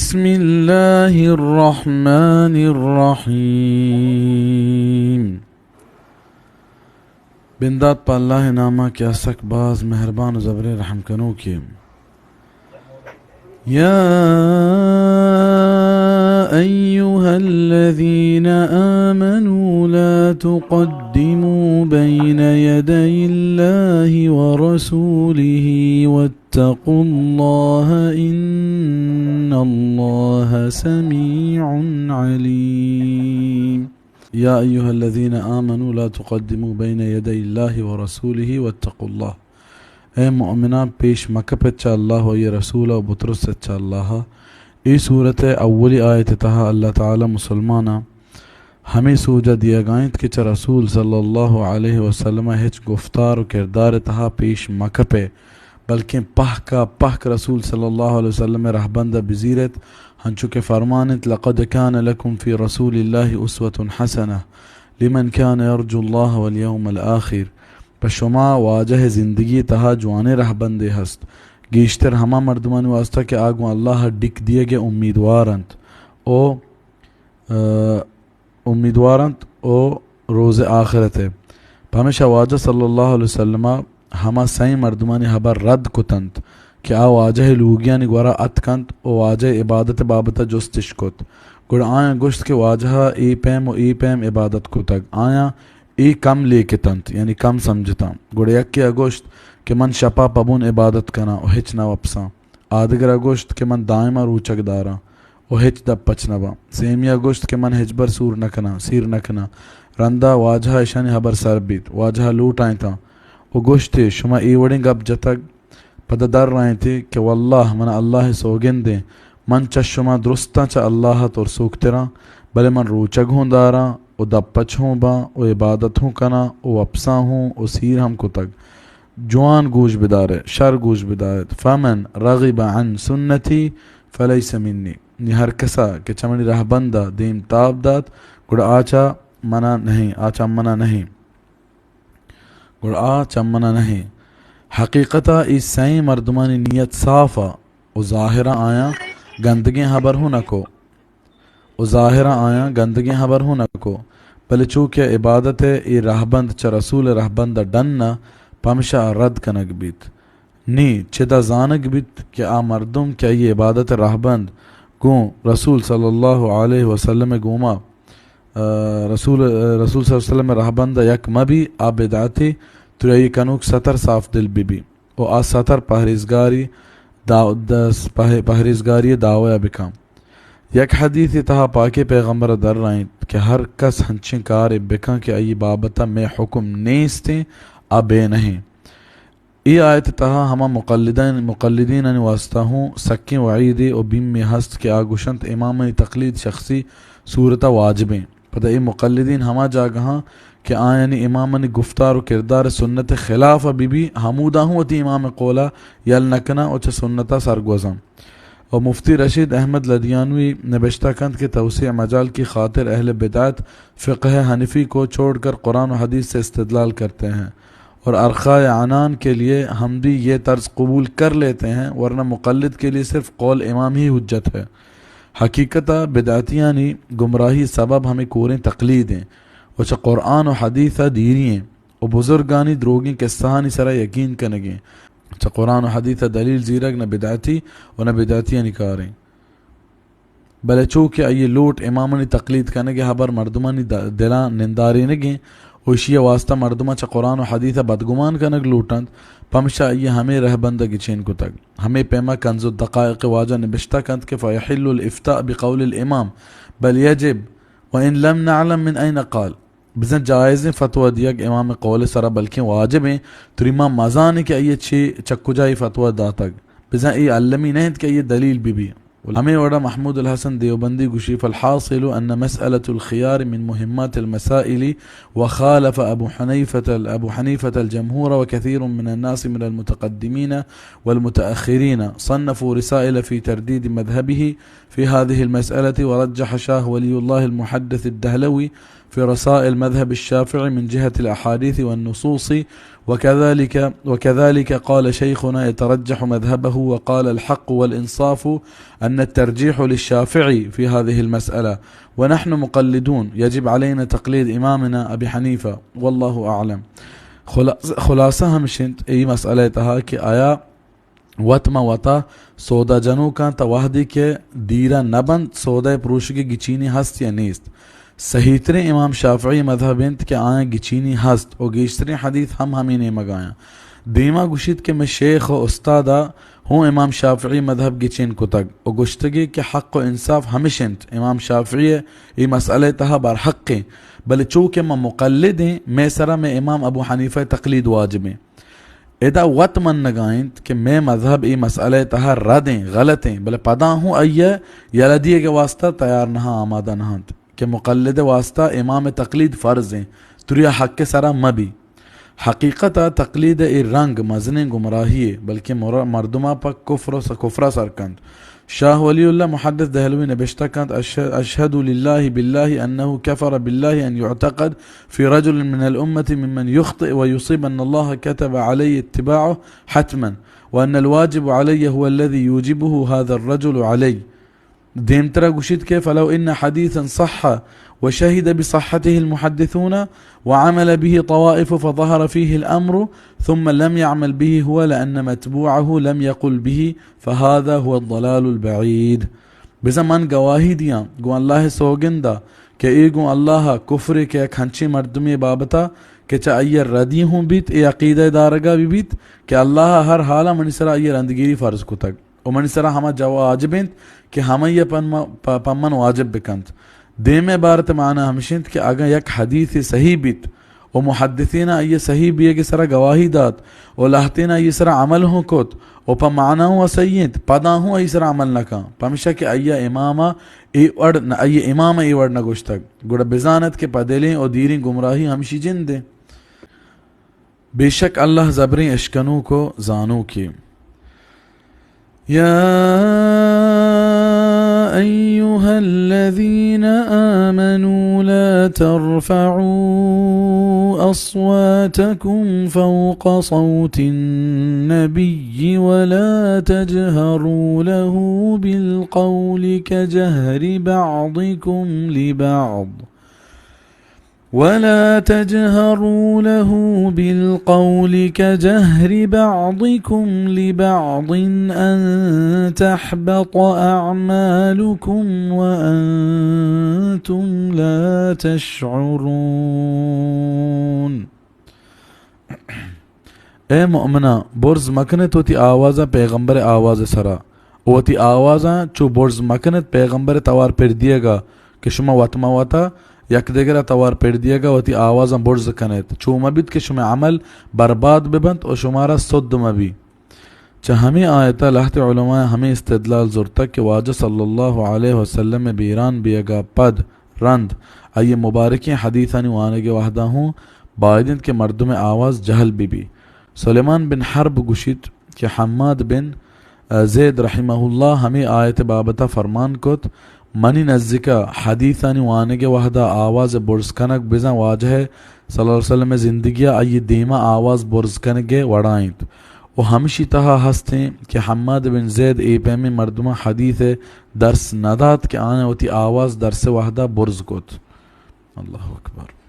بسم الله الرحمن الرحيم. بندات پہ اللہ ءِ نام ءَ کہ آ سک باز مہربان ءُ زبریں رحم کنوکے۔ يا أيها الذين آمنوا لا تقدموا بين يدي الله ورسوله واتقوا الله إن الله سميع عليم. يا أيها الذين آمنوا لا تقدموا بين يدي الله ورسوله واتقوا الله. اے مؤمناں، پیش مکپت چہ اللہ ءُ آئی ءِ رسول ءَ ءُ بترست چہ اللہ ءَ۔ اے سورت ءِ اولی آیت ءِ تہا اللہ تعالی مسلماناں ہمے سوج ءَ دیگ ءَ انت کہ چہ رسول صلی اللہ علیہ وسلم ءَ ہچ گفتار ءُ کردار ءِ تہا پیش مکپئے، بلکیں پہک ءَ پہک رسول صلی اللہ علیہ وسلم ءِ رہبند ءَ بزیرت، ہنچو کہ فرمان انت: لقد كان لكم في رسول الله أسوة حسنة لمن كان يرجو الله واليوم الآخر. پہ شما واجہ ءِ زندگی ءِ تہا جوانیں رہبندے ہست، گیشتر ہما مردمانی واسطہ کہ آ گوں اللہ ءَ ڈیک دیگ ءِ امیدوار انت ءُ، آ، امیدوار انت ءُ روز آخرت ءَ۔ پمیشا واجہ صلی اللہ علیہ وسلم ءَ ہما سئیں مردمانی ہبر رد کت انت کہ آ واجہ ءِ لوگیانی گورا اتک انت ءُ واجہ ءِ عبادت ءِ بابت ءَ جست اش کت۔ گڑا آیاں گوشت کہ واجہ ءَ اے پیم ءُ اے پیم عبادت کتگ، آیاں اے کم لیکت انت، یعنی کم سمجھتاں۔ گڑا یکے ءَ گوشت کہ من شپا پہ بن عبادت کناں ءُ ہچ نہ وپساں۔ آدگرا گوشت کہ من دائما روچگ داراں ءُ ہچ دپ پچ نہ باں۔ سیمیا گوشت کہ من ہچبر سور نہ کناں، سیر نہ کناں۔ رندا واجہ ءَ اشانی ہبر سر بیت۔ واجہ ءَ لوٹائینتاں ءُ گوشت ئے، شما اے وڑیں گپ جتگ؟ پدا درائینت ئے کہ واللہ، منا اللہ ءِ سوگند ایں، من چہ شما درستاں چہ اللہ ءَ ترسوکتراں، بلے من روچگ ہوں داراں ءُ دپ پچ ہوں باں ءُ عبادت ہوں کناں ءُ وپساں ہوں ءُ سیر ہم کتگ۔ جوان گوش بدارئے، شر گوش بدارئے۔ فمن رغب عن سنتی فلیس منی۔ نی ہر کسا کہ چہ منی رہبند ءَ دیم تاب دات، گڑا آ چہ منا نہیں، آ چہ منا نہیں۔ گڑا آ چہ منا نہیں۔ حقیقتا اے سئیں مردمانی نیت صاف ءَ ءُ ظاہرا آیاں گندگیں ہبر ہوں نہ کو۔ ءُ ظاہرا آیاں گندگیں ہبر ہوں نہ کو، بلے چو کہ عبادت ءِ اے رہبند چہ رسول ءِ رہبند ءَ ڈن ءَ، پمشا آ رد کنگ بیت۔ نی چدا زانگ بیت کہ آ مردم کہ آئی عبادت ءِ رہبند گوں رسول صلی اللہ علیہ وسلم ءِ گوما، آ، رسول، رسول صلی اللہ علیہ وسلم ءِ رہبند ءَ یک مہ بی، آ بدعتی، ترا اے کنوک ستر صاف دل بہ بی۔ ءُ آ ستر پہریزگاری دا-، دس-، پہ-، پہریزگاری دعوی ءَ بکن۔ یک حدیث ءِ تہا پاکیں پیغمبر ءَ درائینت کہ ہر کس ہنچیں کارے بکن کہ آئی بابت ءَ مئے حکم نیست ایں، آ بے نہیں۔ اے آیت ءِ تہا ہما مقلدین، مقلدینانی واسطہ ہوں سکیں وعیدے ءُ بیمے ہست کہ آ گوشنت امامانی تقلید شخصی صورت ءَ واجب ایں۔ پدا اے مقلدین ہما جاگہاں کہ آیانی امامانی گفتار ءُ کردار سنت ءِ خلاف ءَ بہ بی، ہمودا ہوں وتی امام ءِ قول ءَ یل نہ کناں ءُ چہ سنت ءَ سرگوزاں۔ ءُ مفتی رشید احمد لدھیانوی نبشتہ کنت کہ توسیع مجال کی خاطر اہل بدعت فقہ حنفی کو چھوڑ کر قرآن و حدیث سے استدلال کرتے ہیں اور ارخاء عنان کے لیے ہم بھی یہ طرز قبول کر لیتے ہیں، ورنہ مقلد کے لیے صرف قول امام ہی حجت ہے۔ حقیقت ءَ بدعتیانی گمراہی سبب ہمے کوریں تقلید ایں ءُ چہ قرآن ءُ حدیث ءَ دیری ایں ءُ بزرگانی دروگیں قصہانی سرا یقین کنگ ایں۔ چہ قرآن ءُ حدیث ءَ دلیل زیرگ نہ بدعتی ءُ نہ بدعتیانی کار ایں۔ بلے چو کہ آئی ءِ لوٹ امامانی تقلید کنگ ءِ ہبر مردمانی د-، دلاں نندارینگ ایں ءُ ایشی ءِ واسطہ مردماں چہ قرآن ءُ حدیث ءَ بدگمان کنگ لوٹنت، پمشا آئی ءَ ہمے رہبند ءَ گچین کتگ۔ ہمے پیما کنز الدقائق ءِ واجہ نبشتہ کنت کہ فیحل الافتاء بقول الامام بل یجب وان لم نعلم من این قال۔ بزاں جائزیں فتویٰ دیگ امام ءِ قول ءِ سرا بلکیں واجب ایں، تری ما مزانیں کہ آئی ءَ چے چہ کجا اے فتویٰ داتگ۔ بزاں اے المی نہ انت کہ آئی ءِ دلیل بہ بی۔ ہمے وڑا محمود الحسن دیوبندی گوشی، فالحاصل ان مسألة الخيار من مهمات المسائل وخالف ابو حنیفة ال-، ابو حنیفة الجمهور وكثير من الناس من المتقدمين والمتأخرين صنفوا رسائل في ترديد مذهبه في هذه المسألة ورجح شاه ولي الله المحدث الدهلوي في رسائل مذهب الشافعي من جهة الأحاديث والنصوص، وكذلك، وكذلك قال شيخنا يترجح مذهبه وقال الحق والإنصاف أن الترجيح للشافعي في هذه المسألة، ونحن مقلدون، يجب علينا تقليد إمامنا أبي حنيفة، والله أعلم. خلاص-، خلاصہ ہمش انت اے مسئلہ ءِ تہا کہ آیا وت ماں وتا سودا جنوکاں تا وہدے کہ دیرا نہ بنت، سودائے پروشگے گچینی ہست یا نیست۔ صحیح تریں امام شافعی مذہب انت کہ آیاں گچینی ہست و گیشتریں حدیث ہم ہمے نیمگایاں۔ دیما گوشیت کہ مئے شیخ و استادا ہوں امام شافعی مذہب گچین کتگ و گوشتگی کہ حق و انصاف ہمش انت، امام شافعی اے مسئلہ تہا برحق ایں، بلے چو کہ ما مقلد ایں، مئے سرا مئے امام ابو حنیفہ تقلید واجب ایں۔ ادا وت منگا انت کہ مئے مذہب اے مسئلہ ءِ تہا رد ایں، غلط ایں، بلے پدا ہوں آئی ءَ یلہ دیگ ءِ واسطہ تیار نہ آں، آمادہ نہ انت کہ مقلد ءِ واسطہ امام ءِ تقلید فرض ایں، تریا حق ءِ سرا مہ بی۔ حقیقت ءَ تقلید ءِ اے رنگ مزنیں گمراہی یے، بلکیں مر-، مردم ءَ پہ کفر و س-، کفر ءَ سر کنت۔ شاہ ولی اللہ محدث دہلوی نبشتہ کنت، أش-، أشهد لله بالله أنه كفر بالله أن يعتقد في رجل من الأمة ممن يخطئ ويصيب أن الله كتب عليه اتباعه حتما، وأن الواجب علي هو الذي يوجبه هذا الرجل علي. دیمترا گوشیت کہ فلو إن حديثا صح وشهد بصحته المحدثون وعمل به طوائف فظهر فيه الأمر ثم لم يعمل به هو لأن متبوعه لم يقل به فهذا هو الضلال البعيد. بزاں من گواہی دیاں گوں اللہ ءِ سوگند ءَ کہ اے گوں اللہ ءَ کفرے کہ یک ہنچیں مردمے ءِ بابت ءَ کہ چہ آئی ءَ ردی ہوں بیت، اے عقیدہ ءِ دارگ ءَ بہ بیت کہ اللہ ءَ ہر حال ءَ منی سرا آئی ءِ رندگیری فرض کتگ و منی سرا ہما جو-، واجب انت کہ ہمائی ءَ پن م-، پ-، پہ من واجب بہ کنت۔ دیم ءِ عبارت ءِ معنی ہمش انت کہ اگاں یک حدیثے صحیح بیت، و محدثین آئی ءِ صحیح بیگ ءِ سرا گواہی دات و لہتین آئی ءِ سرا عمل ہوں کت و پہ معنی ہوں صحیح انت، پدا ہوں آئی ءِ سرا عمل نہ کن، پمیشا کہ آئی ءَ امام ءَ اے وڑ نہ، آئی ءَ امام ءَ اے وڑ نہ گوشتگ، گڑا بزانت کہ پہ دلیں و دیریں گمراہی ہمشی جند انت۔ بے شک اللہ زبریں اشکنوک و زانوکے۔ يا أيها الذين آمنوا لا ترفعوا أصواتكم فوق صوت النبي ولا تجهروا له بالقول كجهر بعضكم لبعض ولا تجهروا له بالقول كجهر بعضكم لبعض أن تحبط أعمالكم وأنتم لا تشعرون. اے مؤمناں، برز مکنت وتی آوازاں پیغمبر ءِ آواز ءِ سرا، و وتی آوازاں چو برز مکنت پیغمبر ءِ توار پر دیگ ءَ کہ شما وت ماں وتا یک دگر ءِ توار پر دیگ ءَ وتی آوازاں برز کنیت، چو مہ بیت کہ شمئے عمل برباد بہ بنت و شمارا سد مہ بی۔ چہ ہمے آیت ءَ لہتے علماء ہمے استدلال زرتگ کہ واجہ صلی اللہ علیہ وسلم ءِ بیران بیگ ءَ پد رند آئی ءِ مبارکیں حدیثانی وانگ ءِ وہدا ہوں باید انت کہ مردم ءِ آواز جہل بہ بی۔ سلیمان بن حرب گوشیت کہ حماد بن زید رحمہ اللہ ہمے آیت ءِ بابت ءَ فرمان کت، منی نزیک ءَ حدیثانی وانگ ءِ وہدا آواز ءِ برز کنگ بزاں واجہ صلی اللہ علیہ وسلم ءِ زندگی ءَ آئی ءِ دیم ءَ آواز برز کنگ ءِ وڑا انت۔ و ہمشی تہا ہست انت کہ حماد بن زید اے پیمیں مردماں حدیث ءِ درس نہ دات کہ آیاں وتی آواز درس ءِ وہدا برز کت۔ اللہ اکبر۔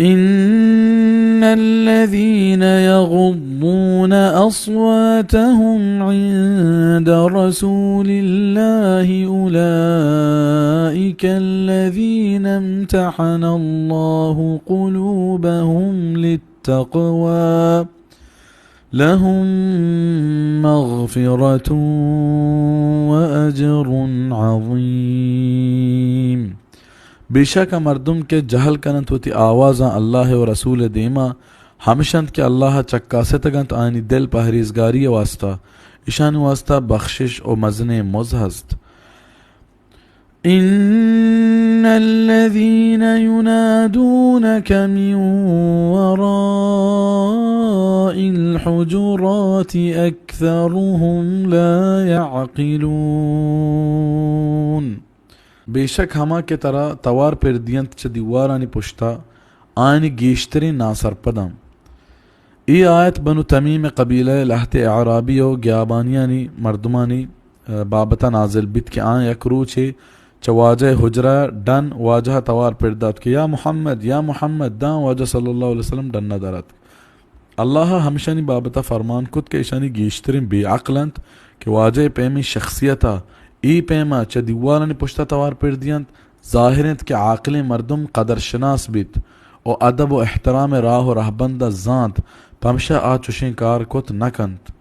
إن الذين يغضون أصواتهم عند رسول الله أولئك الذين امتحن الله قلوبهم للتقوى لهم مغفرة وأجر عظيم. بے شک آ مردم کہ جہل کننت وتی آوازاں اللہ و رسول ءِ دیما، ہمش انت کہ اللہ ءَ چکاستگ انت آیانی دل پہریزگاری ءِ واسطہ، اشانی واسطہ بخشش و مزنیں مز ہست۔ إن الذين ينادونك من وراء الحجرات أكثرهم لا يعقلون. بے شک ہما کہ ترا توار پر دینت چہ دیوارانی پشتا، آیانی گیشتریں ناسرپداں۔ اے آیت بنو تمیم قبیلہ لہتے اعرابی و گیابانیانی مردمانی، ء، بابتا نازل بیت کہ آیاں یک روچے چہ واجہ حجرہ ڈن واجہ توار پر دات کہ یا محمد، یا محمد، داں واجہ صلی اللہ علیہ وسلم ڈن نہ درات۔ اللہ ء ہمشانی بابت ء فرمان کت کہ ایشانی گیشتریں بے عقل انت کہ واجہ ء پیمیں شخصیت ء اے پیم ء چہ دیوالانی پشت ء توار پر دینت۔ ظاہر انت کہ عاقلیں مردم قدر شناس بیت و ادب و احترام ء راہ و رہبند ء زانت، پمشا آ چشیں کار کت نہ کنت۔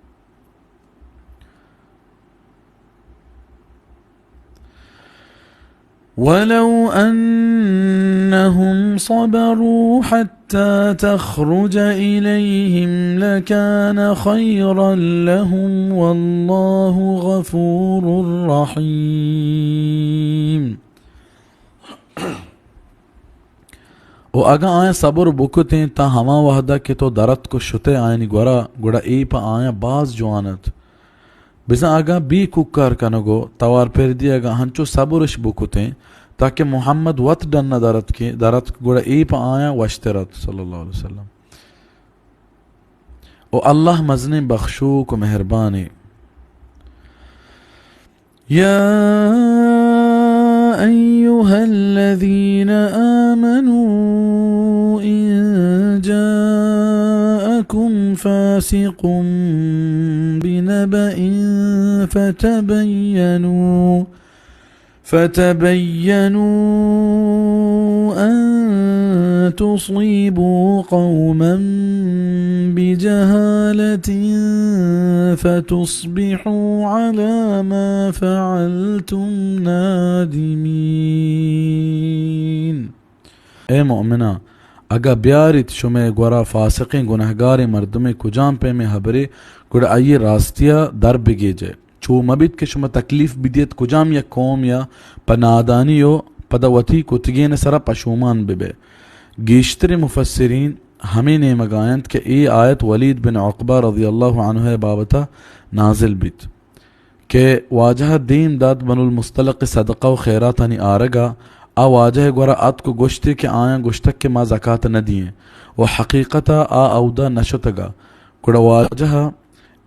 ولو أنهم صبروا حتى تخرج إليهم لكان خيرا لهم والله غفور رحيم۔ و اگاں آیاں صبر بکتیں تاں ہما وہدا کہ تو درتک و شتے آیانی گورا، گڑا اے پہ آیاں باز جوان ات۔ بزاں اگاں بے کوکار کنگ و توار پر دیگ ء ہنچو صبرش بکتیں تاکہ محمد وت ڈن ء درتکیں، درتک، گڑا اے پہ آیاں وشتر ات، صلی اللہ علیہ وسلم۔ و اللہ مزنیں بخشوک و مہربانے۔ يا أيها الذين آمنوا إن جاءكم فاسق بنبأ فتبينوا، فتبينوا أن تصيبوا قوما بجهالة فتصبحوا على ما فعلتم نادمين۔ اے مؤمناں! اگاں بیاریت شمئے گورا فاسقیں گنہگاریں مردمے کجام پیمیں ہبرے، گڑا آئی ء راستی ء در بگیجئے۔ چو مہ بیت کہ شما تکلیف بدیت کجام یک قوم یا پہ نادانی و پدا وتی کتگین سرا پشومان ببئے۔ گیشتریں مفسرین ہمے نیمگا انت کہ اے آیت ولید بن عقبہ رضی اللہ عنہ ء بابتا نازل بیت کہ واجہ ء دیم دات بنو المصطلق صدقہ و خیراتانی آرگا، آ واجہ ء گورا اتک و گوشتی کہ آیاں گوشتگ کہ ما زکات نہ دییں و حقیقتا آ اودا نہ شتگا۔ گڑا واجہ ء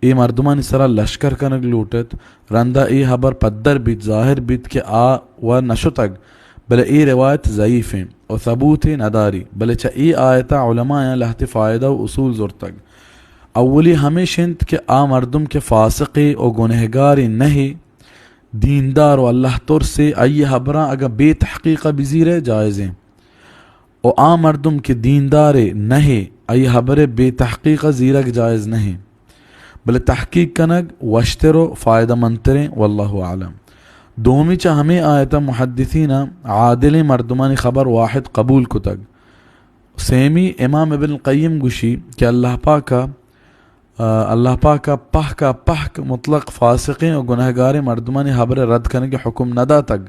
اے مردمانی سرا لشکر کنگ لوٹت۔ رندا اے ہبر پدر بیت، ظاہر بیت کہ آ و نشتگ، بلے اے روایت ضعیف انت و ثبوتے نداری، بلے چہ اے آیتا علمایاں لہتے فائدہ و اصول زرتگ۔ اولی ہمیش انت کہ آ مردم کہ فاسقے و گنہگارے نہے، دیندار و اللہ ترسے، آئی ہبراں اگاں بے تحقیقا بزیرئے جائزیں۔ و آ مردم کہ دیندارے نہے، آئی ہبرے بے تحقیقا زیرگ جائز نہے، بلے تحقیق کنگ وشتر و فائدہ مندتریں، واللہ اعلم۔ دومی، چہ ہمے آیتا محدثینا عادلیں مردمانی خبر واحد قبول کتگ۔ سیمی، امام ابن القیم گوشی کہ اللہ پاکا آ، اللہ پاک ء پہک ء پہک مطلق فاسقیں و گنہگاریں مردمانی ہبر ء رد کنگ ء حکم نہ داتگ،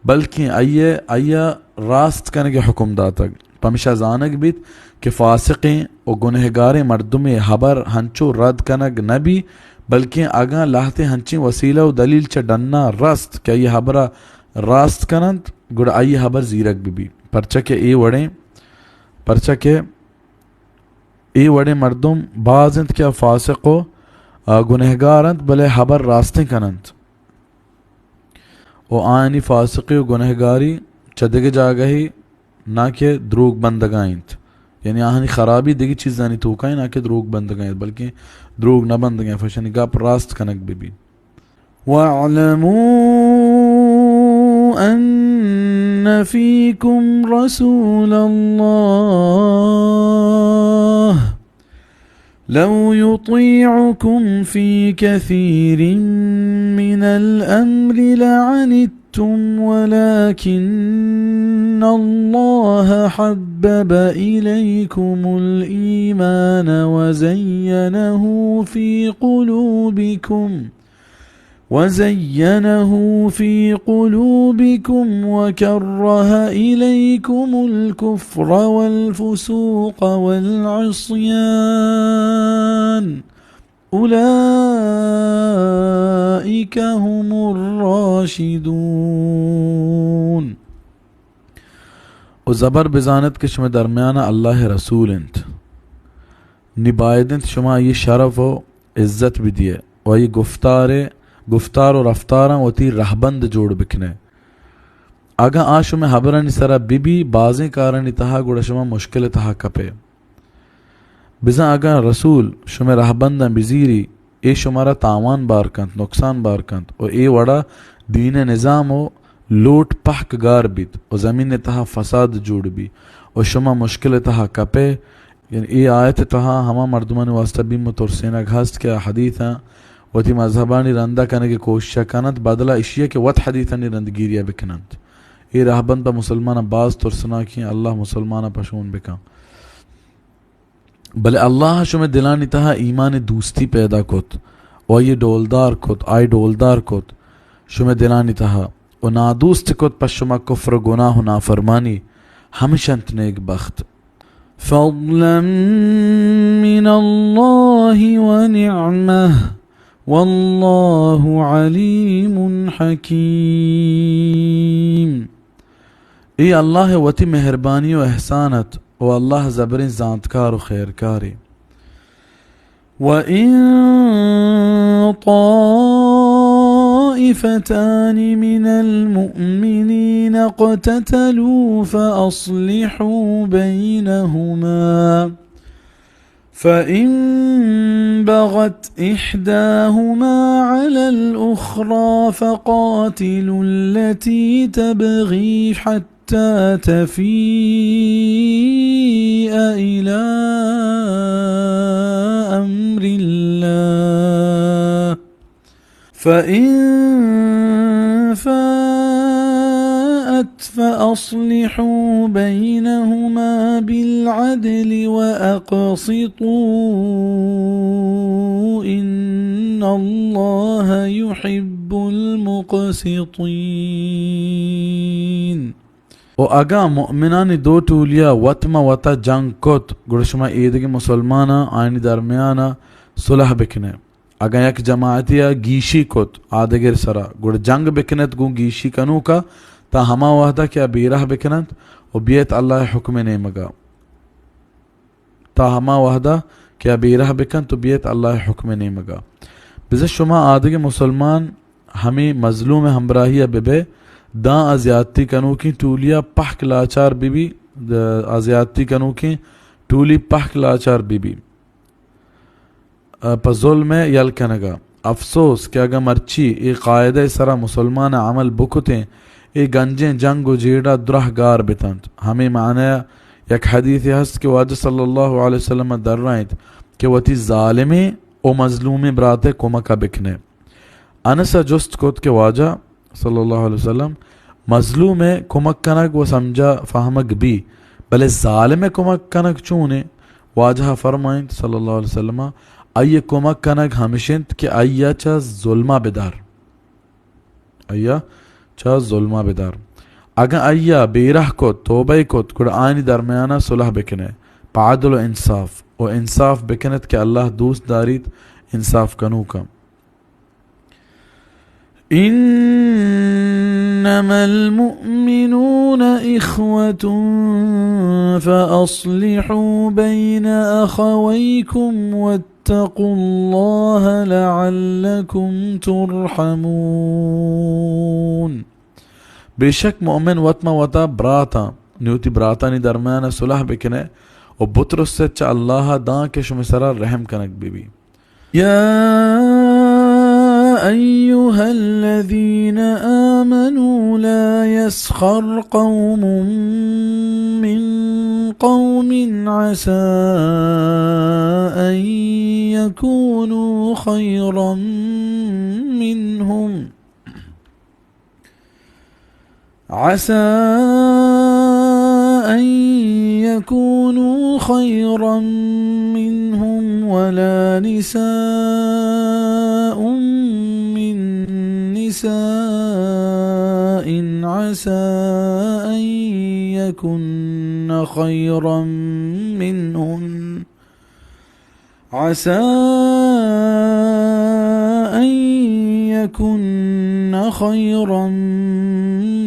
بلکیں آئی ء، آئی ء راست کنگ ء حکم داتگ۔ پمشا زانگ بیت کہ فاسقیں و گنہگاریں مردمے ہبر ہنچو رد کنگ نہ بی، بلکیں اگاں لہتے ہنچیں وسیلہ و دلیل چہ ڈنا رست کہ آئی ہبر ء راست کننت، گڑا آئی ہبر زیرگ بہ بی۔ پرچا کہ اے وڑیں، پرچا کہ اے وڑیں مردم باز انت کہ آ فاسق و، آ، گنہگار انت، بلے ہبر راستیں کننت و آیانی فاسقی و گنہگاری چہ دگہ جاگہے نا کہ دروگ بندگا انت، یعنی آہانی خرابی دگہ چیزانی توکا انت، نا کہ دروگ بندگا انت، بلکیں دروگ نہ بندگا انت، فشانی گپ راست کنگ بہ بیت۔ واعلموا أن فيكم رسول الله لو يطيعكم في كثير من الأمر لعنتم ولكن الله حبب إليكم الإيمان وزينه في قلوبكم وزينه في قلوبكم وكره إليكم الكفر والفسوق والعصيان أولئك هم الراشدون. و زبر بزانت کہ شمئے درمیانا اللہ ءِ رسول انت، نی باید انت شما آئی ءِ شرف و عزت بدیئے و آئی ءِ گفتار، گفتار و رفتاراں وتی رہبند جوڑ بکنئے۔ اگاں آ شمئے ہبرانی سرا ببی بازیں کارانی تہا، گڑا شما مشکل ءِ تہا کپئے۔ بزاں اگاں رسول شمئے رہبنداں بزیری، اے شمارا تاوان بار کنت، نقصان بار کنت و اے وڑا دین ءِ نظام و لوٹ پہک گار بیت و زمین ءِ تہا فساد جوڑ بی و شما مشکل ءِ تہا کپئے۔ یعنی اے آیت ءِ تہا ہما مردمانی واسطہ بیم و ترسینگ ہست کہ آ حدیثاں وتی مذہبانی رندا کنگ ءِ کوشش ءَ کننت، بدلا اشی ءَ کہ وت حدیثانی رندگیری ءَ بکننت۔ اے رہبند پہ مسلماناں باز ترسناکیں، اللہ مسلماناں پشون بکن۔ بلے اللہ شمئے دلانی تہا ایمان ءِ دوستی پیدا کت و آئی ءَ ڈولدار کت، آئی ڈولدار کت شمئے دلانی تہا و نادوست کت پہ شما کفر و گناہ و نافرمانی، ہمش انت نیک بخت۔ فضلا من اللہ و نعمہ واللہ علیم حکیم۔ اے اللہ ءِ وتی مہربانی و احسان ات و اللہ زبریں زانتکار و خیرکارے۔ وَإِن طَائِفَتَانِ مِنَ الْمُؤْمِنِينَ اقْتَتَلُوا فَأَصْلِحُوا بَيْنَهُمَا فَإِن بَغَتْ إِحْدَاهُمَا عَلَى الْأُخْرَى فَقَاتِلُوا الَّتِي تَبْغِي حَتَّى تَفِيءَ إِلَى أَمْرِ اللَّهِ فَإِن فَاءَتْ فَأَصْلِحُوا بَيْنَهُمَا بِالْعَدْلِ وَأَقْسِطُوا إِنَّ اللَّهَ يُحِبُّ الْمُقْسِطِينَ۔ و اگاں مؤمنانی دو ٹولیا وت ماں وتا جنگ کت، گڑا شما ایدگہ مسلماناں آیانی درمیانا صلح بکنئے۔ اگاں یک جماعتیا گیشی کت آدگر سرا، گڑا جنگ بکنت گوں گیشی کنوکا، تا ہما وہدا کہ آ بیرہ بکننت و بیت اللہ حکم نیمگا۔ تا ہما وہدا کہ آ بیرہ بکنت و بیت اللہ حکم نیمگا۔ بزاں شما آدگہ مسلمان ہمے مظلوم ہمراہیا ببئے، داں آ زیادتی کنوکیں ٹولیا پہک لاچار ببی، آ زیادتی کنوکیں ٹولی پہک لاچار ببی۔ ء پہ ظلم ء یل کنگ ء۔ افسوس کہ اگاں مرچی اے قاعدہ ء سرا مسلمان ء عمل بکتیں، اے گنجیں جنگ و جیڑہ دراہ گار بتنت۔ ہمے معنی ء یک حدیثے ہست کہ واجہ صلی اللہ علیہ وسلم ء درائینت کہ وتی ظالمیں و مظلومیں برات ء کمک ء بکنئے۔ انس ء جست کت کہ واجہ صلی اللہ علیہ وسلم، مظلوم ء کمک کنگ و سمجھا فہمگ بی، بلے ظالم ء کمک کنگ چون انت؟ واجہ ء فرمائنت صلی اللہ علیہ وسلم، آئی ء کمک کنگ ہمش انت کہ آئی ء چہ ظلم ء بدار، آئی ء چہ ظلم ء بدار۔ اگاں آئی ء بیرہ کت، توبہ کت، گڑا آیانی درمیان ء صلح بکنئے پہ عدل و انصاف، و انصاف بکنت کہ اللہ دوست داریت انصاف کنوکاں۔ إنما المؤمنون إخوة فأصلحوا بين أخويكم واتقوا الله لعلكم ترحمون۔ بے شک مؤمن وت ما وتا براتاں، نی وتی براتانی درمیان صلح بکنئے و بترسئے چہ اللہ داں کہ شمئے سرا رحم کنگ ببی۔ يا أيها الذين آمنوا لا يسخر قوم من قوم عسى أن يكونوا خيرا منهم عسى أن يكونوا خيرا منهم ولا نساء من نساء عسى أن يكن خيرا منهن عسى أن يكن خيرا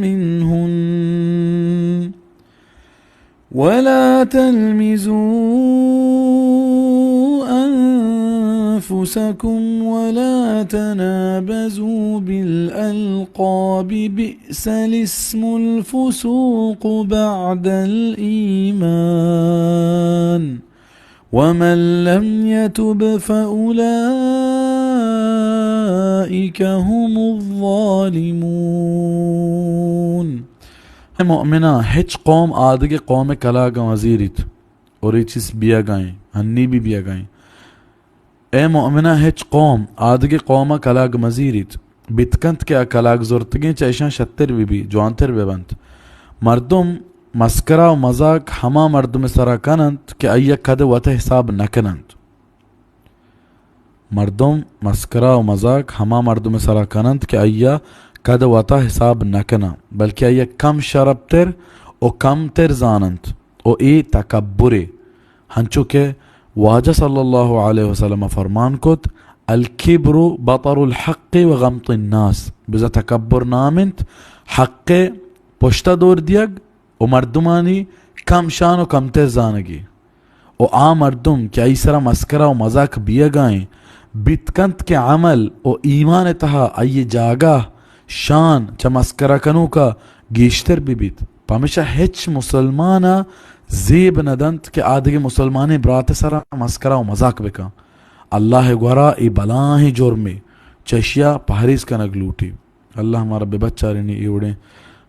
منهن ولا تلمزوا أنفسكم ولا تنابزوا بالألقاب، بئس الاسم الفسوق بعد الإيمان، ومن لم يتب فأولئك هم الظالمون. اے مؤمناں، ہچ قوم آدگہ قوم کلاگ مزیریت، اور اے چیز بیگائیں، ہنی بھی بیگائیں۔ اے مؤمناں، ہچ قوم آدگہ قوم کلاگ مزیریت، بیت کنت کہ آ کلاگ زرتگیں چہ اشاں شتر بہ بی، جوانتر بہ بنت۔ مردم مسکرا و مزاک ہما مردم سرا کننت کہ آئی کد وت حساب نہ کننت۔ مردم مسکرا و مزاک ہما مردم سرا کننت کہ آئی کد وتا حساب نہ کناں، بلکہ آئی کم شرپتر و کمتر زاننت و اے تکبرے۔ ہنچو کہ واجہ صلی اللہ علیہ وسلم فرمان کت، الکبر بطر الحق و غمط الناس، بزاں تکبر نام انت حق پشتا دور دیگ و مردمانی کم شان و کمتر زانگی۔ و آ مردم کہ آئی سرا مسکرا و مزاک بیگائیں، بیت کنت کہ عمل و ایمان تہا آئی جاگہ شان چہ مسکرا کنوکا گیشتر بہ بیت۔ پمیشا ہچ مسلمانا زیب نہ دنت کہ آدگہ مسلمانیں برات سرا مسکرا و مزاک بکن۔ اللہ گورا اے بلاہیں جرمے، چہ اشیا پہریز کنگ لوٹی۔ اللہ مارا بہ بچارینی اے وڑیں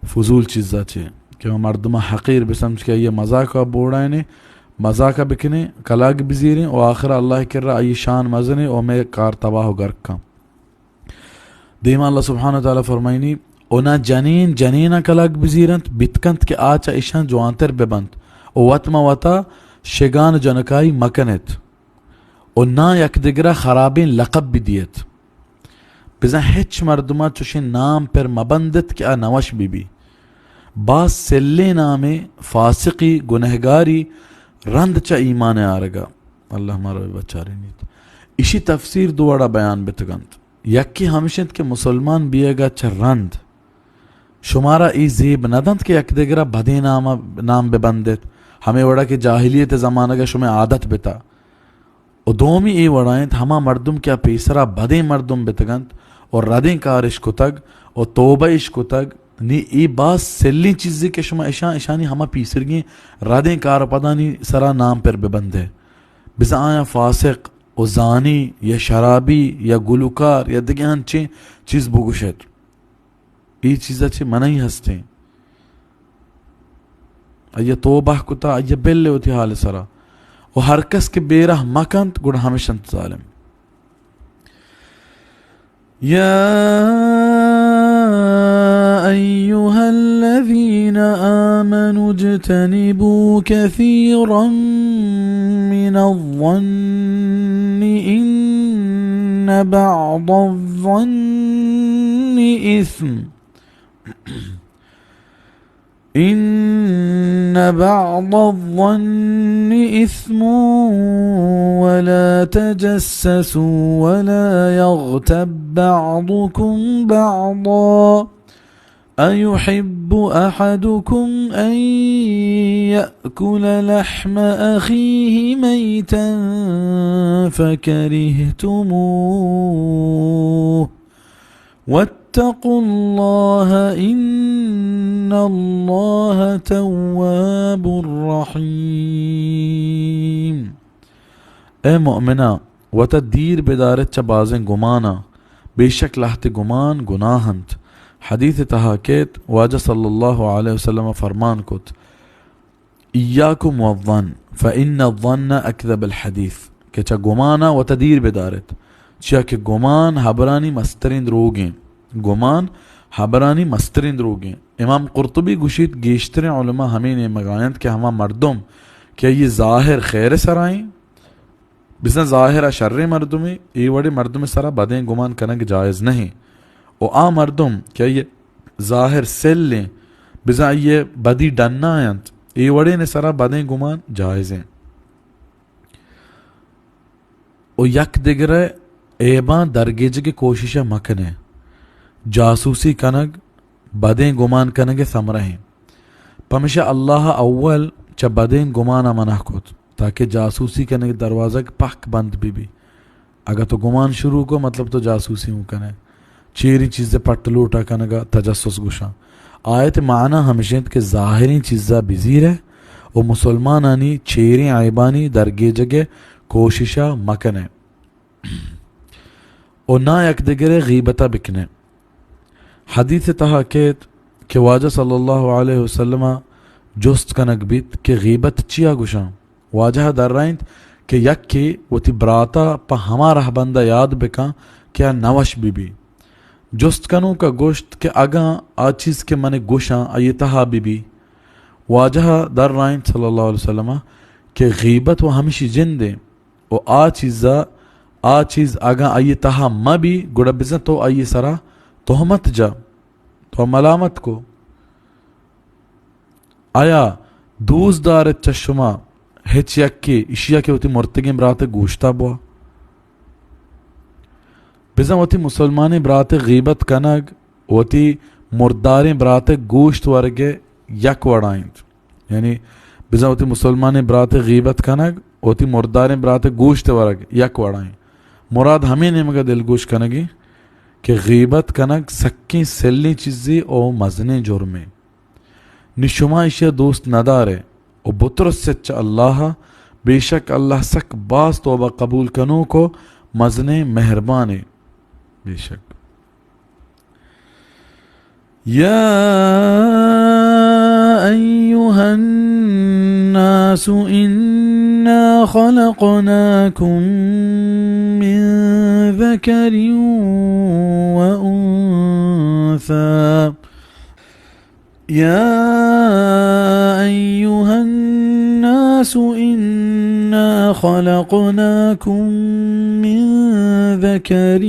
فضول چیزا چے کہ ما مردما حقیر بسمجھ کہ آئی مزاقا بوڑائنے، مزاقا بکنے، کلاگ بزیریں و آخر اللہ کرا آئی شان مزنے و مئے کار تباہ و گرک کن۔ دیما اللہ سبحانہ و تعالی فرمائنی، اونا جنین جنینا کلاگ بزیرنت، بیت کنت کہ آ چہ اشان جوانتر ببنت و وت ما وتا شگان جنکائی مکنت۔ و ناں یک دگرا خرابیں لقب بدیت۔ بزاں ہچ مردما چوشیں نام پر مبندت کہ آ نوش بہ بی۔ باز سلیں نامے فاسقی، گنہگاری رند چہ ایمان آرگا۔ اللہ مارا بہ بچارینیت۔ اشی تفسیر دو وڑا بیان بتگنت۔ یکی ہمش انت کہ مسلمان بیگا چہ رند شمارا اے زیب نہ دنت کہ یک دگرا بدیں نام، نام ببندت، ہمے وڑا کہ جاہلیت زمانگا شمئے عادت بتا۔ و دومی اے وڑا انت، ہما مردم کہ آ پیسرا بدیں مردم بتگنت و ردیں کارش کتگ و توبہ اش کتگ، نی اے باز سلیں چیزے کہ شما اشاں، اشانی ہما پیسرگیں ردیں کار و پدانی سرا نام پر ببندے۔ بزاں آیاں فاسق و زانی یا شرابی یا گلوکار یا دگہ انچیں چیز بگوشت۔ اے چیزا چہ منعی ہستیں۔ آئی توبہ کتا، آئی بل وتی حال سرا۔ و ہر کس کہ بے رحم مکنت، گڑا ہمش انت ظالم۔ يا أيها الذين آمنوا اجتنبوا كثيرا من الظن إن بعض الظن إثم، إن بعض الظن إثم ولا تجسسوا ولا يغتب بعضكم بعضا أيحب أحدكم أن يأكل لحم أخيه ميتا فكرهتموه واتقوا الله إن الله تواب رحيم۔ اے مؤمناں، وتا دیر بدارت چہ بازیں گماناں، بے شک لہتے گمان گناہ انت۔ حدیث تہا کیت، واجہ صلی اللہ علیہ وسلم فرمان کت، إياكم والظن فإن الظن أكذب الحديث، کہ چہ گمانا وتا دیر بدارت، چیا کہ گمان ہبرانی مستریں دروگیں۔ گمان ہبرانی مستریں دروگیں۔ امام قرطبی گوشیت، گیشتریں علماء ہمے نیمگا انت کہ ہما مردم کہ آئی ظاہر خیر سرائیں، بزاں ظاہرا شریں مردمے، اے وڑیں مردم سرا بدیں گمان کنگ جائز نہیں۔ و آ مردم کہ آئی ظاہر سلیں، بزاں آئی بدی ڈنا انت، اے وڑیں سرا بدیں گمان جائزیں۔ و یک دگرے عیباں درگیجگی کوشش مکنے۔ جاسوسی کنگ بدیں گمان کنگ ثمرہ ہیں۔ پمشا اللہ اول چہ بدیں گمان ءَ منع کت، تاکہ جاسوسی کنگ ءِ دروازگ پہک بند بہ بی۔ اگاں تو گمان شروع کو، مطلب تو جاسوسی اوں کنے۔ چیریں چیز ءِ پٹ لوٹ ءَ کنگ ءَ تجسس گوشاں۔ آیت ءِ معنی ہمیش انت کہ ظاہریں چیز ءَ بزیرے و مسلمانانی چیریں عیبانی درگیجگ ءِ کوشش ءَ مکنے۔ و نا یک دگرے غیبت ءَ بکنے۔ حدیث ءِ تہا کیت کہ واجہ صلی اللہ علیہ وسلم ءَ جست کنگ بیت کہ غیبت چیا گوشاں؟ واجہ ءَ درائینت کہ یکے وتی برات ءَ پہ ہما رہبند ءَ یاد بکن کہ آ نوش بہ بی۔ جست کنوک ءَ گوشت کہ اگاں آ چیز کہ من گوشاں آئی ءِ تہا بہ بی؟ واجہ ءَ درائینت صلی اللہ علیہ وسلم ءَ کہ غیبت و ہمشی جند ایں۔ و آ چیز ءَ، آ چیز اگاں آئی ءِ تہا مہ بی، گڑا بزاں تو آئی ءِ سرا تہمت جا، تو ملامت کو۔ آیا دوست دارت چہ شما ہچ یکے ایشی ءَ کہ وتی مرتگیں برات ءِ گوشت ءَ بوا؟ بزاں وتی مسلمانیں برات ءِ غیبت کنگ، وتی مرداریں برات ءِ گوشت ورگ ءِ یک وڑا انت۔ یعنی بزاں وتی مسلمانیں برات ءِ غیبت کنگ، وتی مرداریں برات ءِ گوشت ورگ یک وڑا انت۔ مراد ہمے نیمگ ءَ دلگوش کنگ انت کہ غیبت کنگ سکیں سلیں چیزے او مزنیں جرمے۔ نی شما ایشی ءَ دوست ندارے و بترست چہ اللہ ءَ، بے شک اللہ سک باز توبہ قبول کنوک و مزنیں مہربانے۔ بے شک۔ يا أيها الناس إنا خلقناكم من ذكر وأنثى يا أيها الناس إنا خلقناكم من ذكر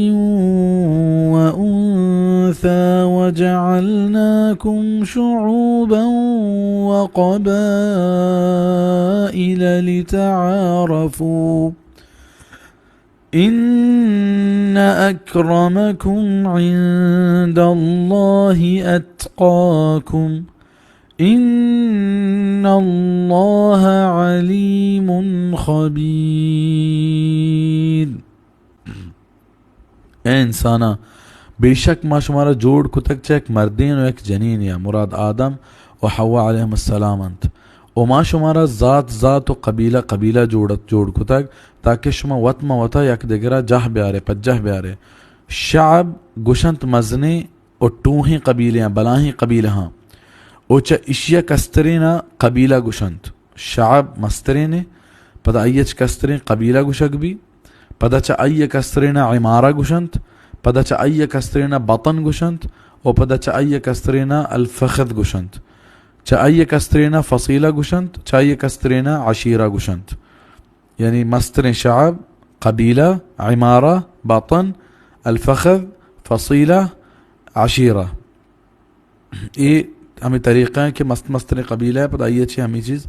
وأنثى وجعلناكم شعوبا وقبائل لتعارفوا إن أكرمكم عند الله أتقاكم إن الله عليم خبير۔ اے انساناں، بے شک ما شمارا جوڑ کتگ چہ یک مردین و یک جنینے ءَ، مراد آدم و حوا علیہم السلام انت، و ما شمارا ذات ذات و قبیلہ قبیلہ جوڑ، جوڑ کتگ تاکہ شما وت ما وتا یک دگرا جاہ بیارے، پجاہ بیارے۔ شعب گوشنت مزنیں و ٹوہیں قبیلہاں، بلاہیں قبیلہاں، و چہ اشیا کسترینا قبیلہ گوشنت۔ شعب مسترینے، پدا آئی چہ کستریں قبیلہ گوشگ بی، پدا چہ آئی کسترینا عمارہ گوشنت، پدا چہ آئی کسترینا بطن گوشنت، و پدا چہ آئی کسترینا الفخذ گوشنت، چہ آئی کسترینا فصیلہ گوشنت، چہ آئی کسترینا عشیرہ گوشنت۔ یعنی مستریں شعب، قبیلہ، عمارہ، بطن، الفخذ، فصیلہ، عشیرہ۔ اے ہمے طریقہ ہیں کہ مست مستریں قبیلہ ہے، پدا آئی چہ ہمے چیز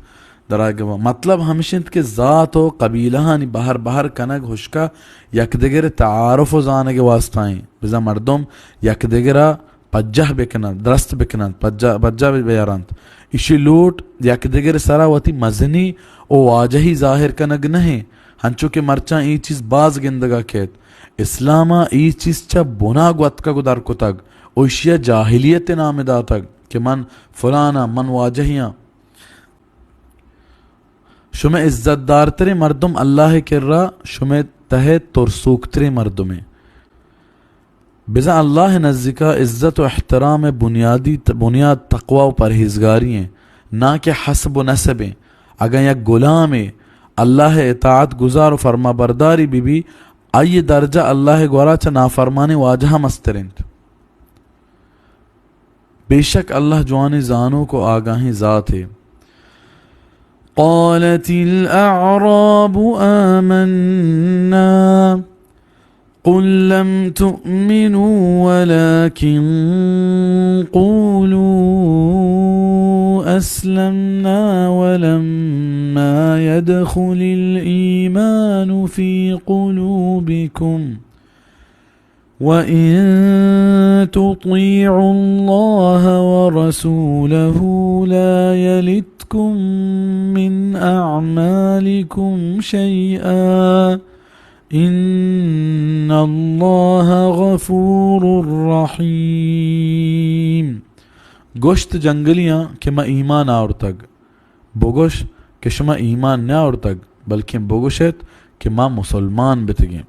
درائے گوا۔ مطلب ہمش انت کہ ذات و قبیلہانی بہر بہر کنگ ہشکا یک دگر تعارف و زانگ واسطہ ہیں۔ بزاں مردم یک دگرا پجاہ بکننت، درست بکننت، پجاہ، پجاہ بیارنت۔ ایشی لوٹ یک دگر سرا وتی مزنی و واجہی ظاہر کنگ نہ انت، ہنچو کہ مرچاں اے چیز باز گندگا کیت۔ اسلاما اے چیز چہ بنا گوتکگ و در کتگ و ایشیا جاہلیت نام داتگ کہ من فلاناں، من واجہیاں۔ شمئے عزت دارتریں مردم اللہ کرا شمئے تہ ترسوکتریں مردمے۔ بزاں اللہ نزیکا عزت و احترام بنیادی ت-، بنیاد تقوی و پرہیزگاری ہیں، نہ کہ حسب و نسب ہیں۔ اگاں یک غلامے اللہ اطاعت گزار و فرما برداری بی بی، آئی درجہ اللہ گورا چہ نافرمانیں واجہ مستر انت۔ بے شک اللہ جوانیں زانوک و آگاہیں ذاتے۔ قالت الأعراب آمنا قل لم تؤمنوا ولكن قولوا أسلمنا ولما يدخل الإيمان في قلوبكم وإن تطيعوا الله ورسوله لا يلتكم يلبسكم من أعمالكم شيئا إن الله غفور رحيم. گوشت جنگلیاں کہ ما ایمان آورتگ. بگوش کہ شما ایمان نیاورتگ، بلکیں بگوش ایت کہ ما مسلمان بتگیں.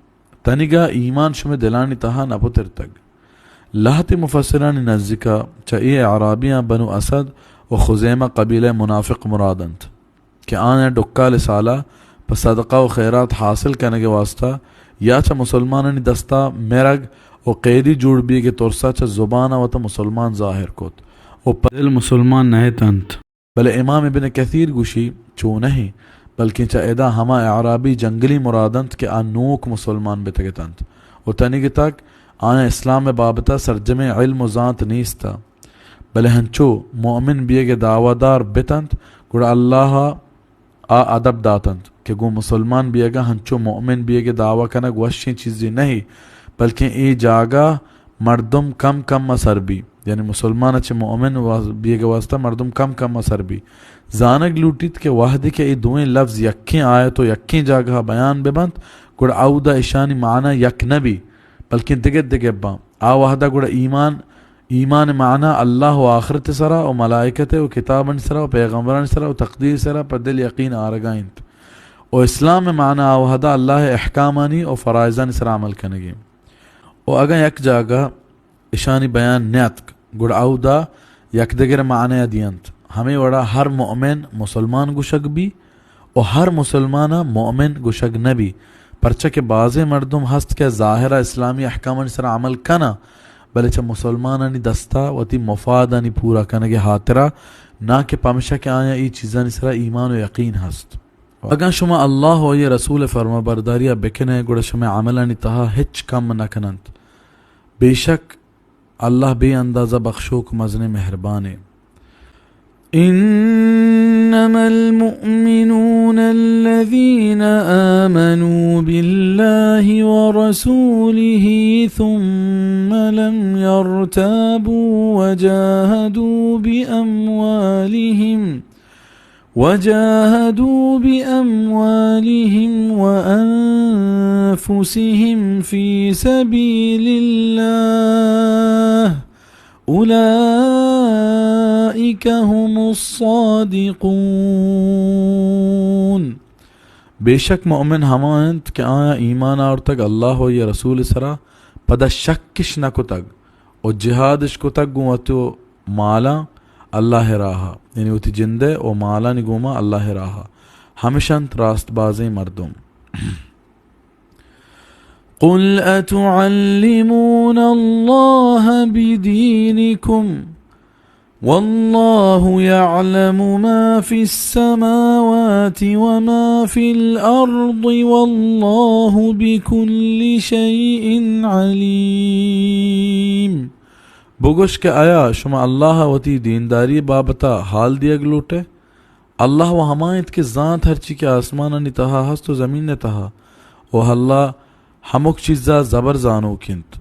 تنیگا ایمان شمئے دلانی تہا نہ پترتگ. لہتے مفسرانی نزیکا چہ اے اعرابیاں بنو اسد و خزیمہ قبیلہ منافق مراد انت کہ آیاں ڈکال سالا پہ صدقہ و خیرات حاصل کنگ واسطہ یا چہ مسلمانانی دستا مرگ و قیدی جوڑ بیگ ترسا چہ زبانا وتا مسلمان ظاہر کت و پہ دل مسلمان نہ اتنت. بلے امام ابن کثیر گوشی، چو نہ ایں، بلکیں چہ ادا ہما اعرابی جنگلی مراد انت کہ آ نوک مسلمان بتگ اتنت و تنیگتگ آیاں اسلام ء بابت ء سرجمیں علم و زانت نیست ء، بلے ہنچو مؤمن بیگ ء دعوی دار بتنت، گڑا اللہ ء آ ادب داتنت کہ گوں مسلمان بیگ ء ہنچو مؤمن بیگ ء دعوی کنگ وشیں چیزے نہ، بلکیں اے جاگہ مردم کم کم ء سر بی، یعنی مسلمان ء چہ مؤمن وا-، بیگ ء واسطہ مردم کم کم ء سر بی. زانگ لوٹیت کہ وہدے کہ اے دوئیں لفظ یکیں آیت و یکیں جاگہ ء بیان بہ بنت، گڑا اودا اشانی معنی یک نہ بی، بلکیں دگہ دگہ باں. آ وہدا گڑا ایمان، ایمان معنی اللہ و آخرت سرا و ملائکت و کتابانی سرا و پیغمبرانی سرا و تقدیر سرا پہ دل یقین آرگا انت. و اسلام معنی آ وہدا اللہ احکامانی و فرائضانی سرا عمل کنگی. و اگاں یک جاگہ اشانی بیان نیاتک، گڑا اودا یکدگر معنی دینت. ہمے وڑا ہر مؤمن مسلمان گوشگ بی و ہر مسلمان مؤمن گوشگ نہ بی، پرچا کہ بازیں مردم ہست کہ ظاہرا اسلامی احکامانی سرا عمل کناں، بلے چہ مسلمانانی دستا وتی مفادانی پورا کنگ ہاترا، نہ کہ پمشا کہ آیاں اے چیزانی سرا ایمان و یقین ہست. اگاں شما اللہ و آئی رسول فرمانبرداریا بکنئے، گڑا شمئے عملانی تہا ہچ کم نہ کننت. بے شک اللہ بے اندازہ بخشوک مزنیں مہربانے. إنما المؤمنون الذين آمنوا بالله ورسوله ثم لم يرتابوا وجاهدوا بأموالهم وجاهدوا بأموالهم وأنفسهم في سبيل الله أولئك هم الصادقون. بے شک مؤمن ہما انت کہ آیاں ایمان آورتگ اللہ و آئی رسول سرا، پدا شکش نہ کتگ و جہادش کتگ گوں وتی مالاں اللہ راہا، یعنی وتی جندے و مالانی گوما اللہ راہا، ہمش انت راست بازیں مردم. قل أتعلمون الله بدينكم والله يعلم ما في السماوات وما في الأرض والله بكل شيء عليم. بگوش کہ آیا شما اللہ ء وتی دینداری بابت ء حال دیگ لوٹ ئے؟ اللہ و ہما انت کہ زانت ہرچی کہ آسمانانی تہا ہست و زمین ء تہا، و اللہ ہمک چیزا زبر زانوک انت.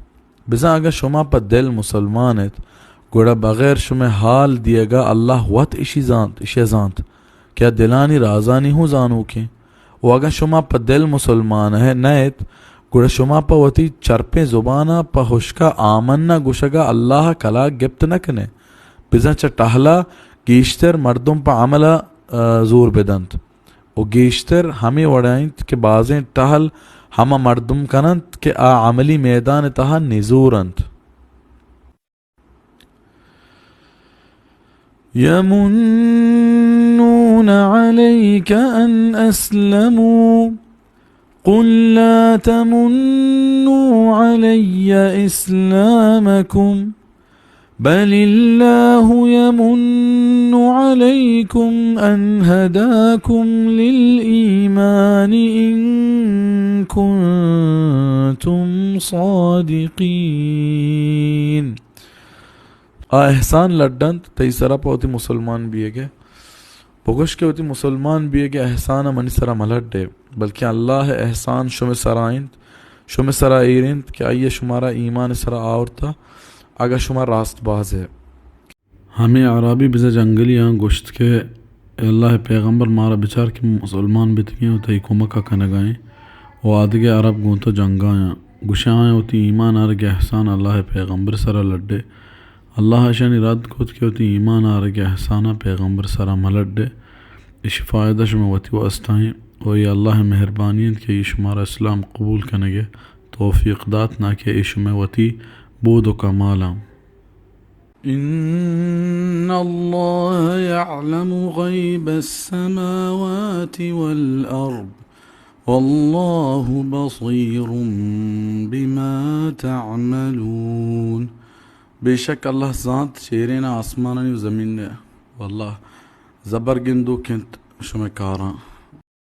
بزاں اگاں شما پہ دل مسلمان ات، گڑا بغیر شمئے حال دیگا اللہ وت اشی زانت، اشی زانت کہ آ دلانی رازانی ہوں زانوکیں. و اگاں شما پہ دل مسلمان نہ ات، گڑا شما پہ وتی چرپیں زبانا پہ ہشکا آمنا گوشگا اللہ کلاگ گپت نہ کنے. بزاں چہ ٹہلا گیشتر مردم پہ عملا، آ، زور بدنت. و گیشتر ہمے وڑا انت کہ بازیں ٹہل ہما مردم کننت کہ آ عملی میدان تہا نزور انت. يمنون عليك أن أسلموا قل لا تمنوا علي إسلامكم بل الله يمن عليكم أن هداكم للإيمان إن كنتم صادقين. آ احسان لڈنت تئی سرا پہ وتی مسلمان بیگے. بگوش کہ وتی مسلمان بیگ ء احسان ء منی سرا ملڈ ئے، بلکیں اللہ ء احسان شمئے سرا انت، شمئے سرا ایر انت کہ آئی ء شمارا ایمان ء سرا آورتہ، اگاں شما راست باز ئے. ہمے اعرابی بزاں جنگلی آں گوشت کہ اے اللہ ءِ پیغمبر، مارا بچار کہ مسلمان بیتگیں و تئی کمک ءَ کنگ ءَ ایں و آدگہ عرب گوں تو جنگ ءَ آں۔ گوشاں آیاں وتی ایمان آرگ ءِ احسان اللہ ءِ پیغمبر ءِ سرا لڈے۔ اللہ ءَ اشانی رد کت کہ وتی ایمان آرگ ءِ احسان ءَ پیغمبر ءِ سرا مہ لڈے۔ ایشی فائدہ شمئے وتی واسطہ ایں و اے اللہ ءِ مہربانی انت کہ اے شمارا اسلام قبول کنگ ءِ توفیق دات، نہ کہ اے شمئے وتی بود و کمال آں۔ إن الله يعلم غيب السماوات والأرض والله بصير بما تعملون۔ بے شک اللہ زانت چیرین آسمانانی و زمین ءَ، و اللہ زبر گندوک انت شمئے کاراں۔